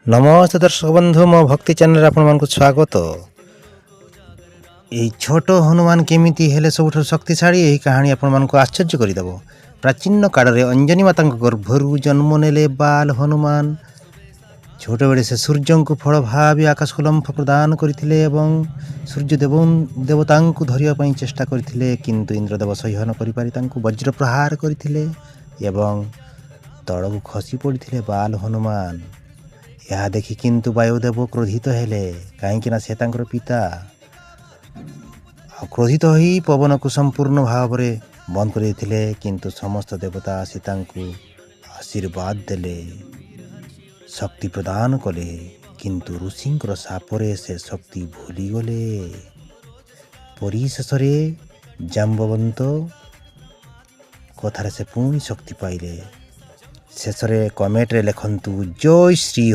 ନମସ୍ତେ ଦର୍ଶକ ବନ୍ଧୁ, ମୋ ଭକ୍ତି ଚ୍ୟାନେଲରେ ଆପଣମାନଙ୍କୁ ସ୍ୱାଗତ। ଏହି ଛୋଟ ହନୁମାନ କେମିତି ହେଲେ ସବୁଠାରୁ ଶକ୍ତିଶାଳୀ, ଏହି କାହାଣୀ ଆପଣମାନଙ୍କୁ ଆଶ୍ଚର୍ଯ୍ୟ କରିଦେବ। ପ୍ରାଚୀନ କାଳରେ ଅଞ୍ଜନୀ ମାତାଙ୍କ ଗର୍ଭରୁ ଜନ୍ମ ନେଲେ ବାଲ ହନୁମାନ। ଛୋଟବେଳେ ସେ ସୂର୍ଯ୍ୟଙ୍କୁ ଫଳ ଭାବି ଆକାଶକୁ ଲମ୍ଫ ପ୍ରଦାନ କରିଥିଲେ ଏବଂ ସୂର୍ଯ୍ୟ ଦେବ ଦେବତାଙ୍କୁ ଧରିବା ପାଇଁ ଚେଷ୍ଟା କରିଥିଲେ। କିନ୍ତୁ ଇନ୍ଦ୍ରଦେବ ସହ୍ୟ ନ କରିପାରି ତାଙ୍କୁ ବଜ୍ର ପ୍ରହାର କରିଥିଲେ ଏବଂ ତଳକୁ ଖସି ପଡ଼ିଥିଲେ ବାଲ ହନୁମାନ। ଏହା ଦେଖି କିନ୍ତୁ ବାୟୁଦେବ କ୍ରୋଧିତ ହେଲେ, କାହିଁକିନା ସେ ତାଙ୍କର ପିତା। ଆଉ କ୍ରୋଧିତ ହୋଇ ପବନକୁ ସମ୍ପୂର୍ଣ୍ଣ ଭାବରେ ବନ୍ଦ କରିଦେଇଥିଲେ। କିନ୍ତୁ ସମସ୍ତ ଦେବତା ଆସି ତାଙ୍କୁ ଆଶୀର୍ବାଦ ଦେଲେ, ଶକ୍ତି ପ୍ରଦାନ କଲେ। କିନ୍ତୁ ଋଷିଙ୍କର ଶାପରେ ସେ ଶକ୍ତି ଭୁଲିଗଲେ। ପରିଶେଷରେ ଜାମ୍ବବନ୍ତ କଥାରେ ସେ ପୁଣି ଶକ୍ତି ପାଇଲେ। ଶେଷରେ କମେଣ୍ଟରେ ଲେଖନ୍ତୁ, ଜୟ ଶ୍ରୀ